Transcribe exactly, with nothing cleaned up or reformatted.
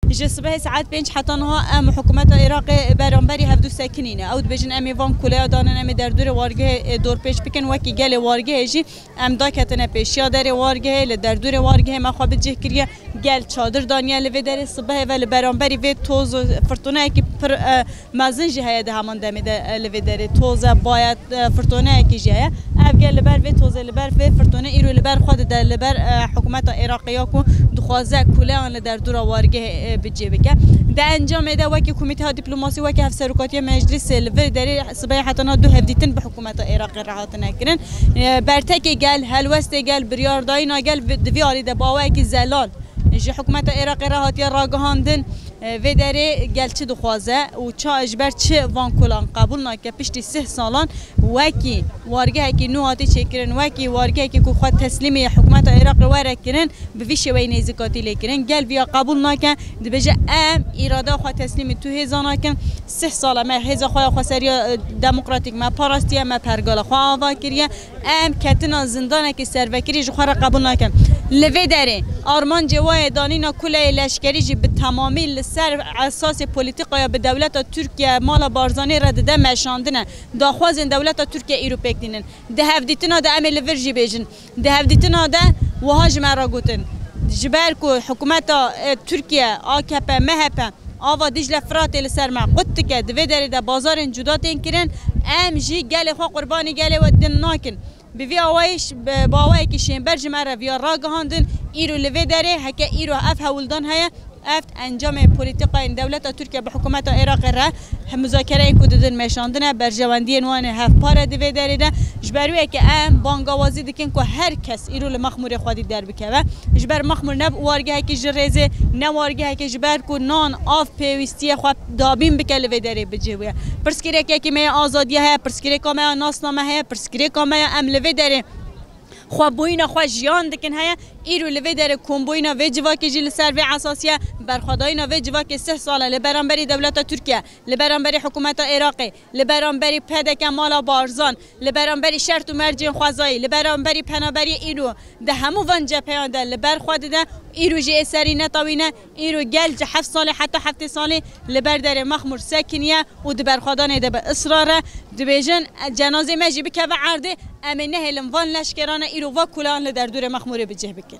Ji sibehê saet pênc heta niha em hikûmeta Iraqê beramberî hevdû sekinîne. Ew dibêjin, em ê van kuleya danin, em ê derdorê wargehê, e, dorpêç bikin. Wekî gelê wargehê jî em daketine pêşiya derê wargehê, li derdorê wargehê me xwe bi cih kiriye. Gel çadir daniye li vê derê. Sibehê ve li beramberî vê toz û firtoneyekî pir, e, mezin jî heye di heman demê de, e, li vê derê. Toz e, baya, e, firtoneyekî jî heye. Ev gel li ber vê tozê, li ber vê firtone îro li ber xwe dide, li ber, e, hikûmeta Iraqê ya ku dixwaze kuleyan li derdora wargehê, e, bi cê bike. Di encamê de wekî Komîteya Dîplomasî, wekî Hevserokatiya Meclîsê li vê derê sibehê heta niha du hevdîtin bi hikûmeta Iraqê re hatine kirin. E, bertekê gel, helwestê gel, biryardayîna gel bi-, di vî alî de bi awayekî zelal ji hikûmeta Iraqê re hatiye ragihandin. E, vê derê gel çi dixwaze û ça, ji ber çi van kulan qebûl nake? Piştî sih salan wekî wargehekî nû hatî çêkirin, wekî wargehekî ku xwe teslîmî hikûmeta Iraqê were kirin, bi vî şêweyî nêzîkatî lê kirin. Gel viya qebûl nake, dibêje, em îrada xwe teslîmî tu hêza nakin. Sih sal e me hêza xwe ya xweseriya, e, demokratîk me parastiye, me pergala xwe ava kiriye. Em ketina zindanekî servekirî ji xwe re qebûl nakin. Li vê derê armancê wa yê danîna kuleyê leşkerî jî bi temamî li ser esasê polîtîkaya bi dewleta Tirkiye mala Barzanî re dide meşandine. Daxwazên dewleta Tirkiye îro pêk tînin. Di hevdîtina de em ê li vir jî bêjin. Di hevdîtina de wiha ji me re gotin, ji ber ku hikûmeta, e, Tirkiye, A K P, M H P, ava Dîcle Firatê li ser me qut dike, di vê derê de bazarên cuda tên kirin, em jî gelê xwe qurbanî gelê we din nakin. Bi vî awayî ş-, bi, bi awayekî şênber ji me re viya ragihandin, îro li vê derê heke îro ev hewldan heye, ev encamê polîtîkayên dewleta Tirkiye bi hikûmeta Iraqê re, hem muzakereyên ku didin meşandine, berjewendiyên wan ê hevpar e di vê derê de. Ji ber wê yekê em bangawazî dikin ku her kes îro li Mexmûrê xwedî derbikeve. Ji ber Mexmûr ne wargehekî ji rêzê, ne wargehekî ji ber ku nan, av, pêwîstiyê xwe dabîn bike li vê derê bi cih bûye. Pirsgirêkekî me ya azadiya heye, pirsgirêka me ya nasname heye, pirsgirêka me ya em li vê derê xwebûyîna xwe jiyan dikin heye. Îro li vê derê kombûyîna vê civakê jî li ser vê esasî ye. Berxwedayîna vê civakê sih sal e li beramberî dewleta Tirkiye, li beramberî hikûmeta Iraqê, li beramberî P D K mala Barzan, li beramberî şert û mercên xwezayî, li beramberî penaberiyê îro di hemû van cepheyan de li ber xwe dide. Îro jî ê serî netewîne. Îro gel ji heft salê heta heftê salê li ber derê Mexmûr sekiniye û di berxwedanê de bi israr e. Dibêjin, cenazê me jî bikeve erdê, em ê nehêlin van leşkerane îro va kuleyan li derdorê Mexmûrê bi cih bikin.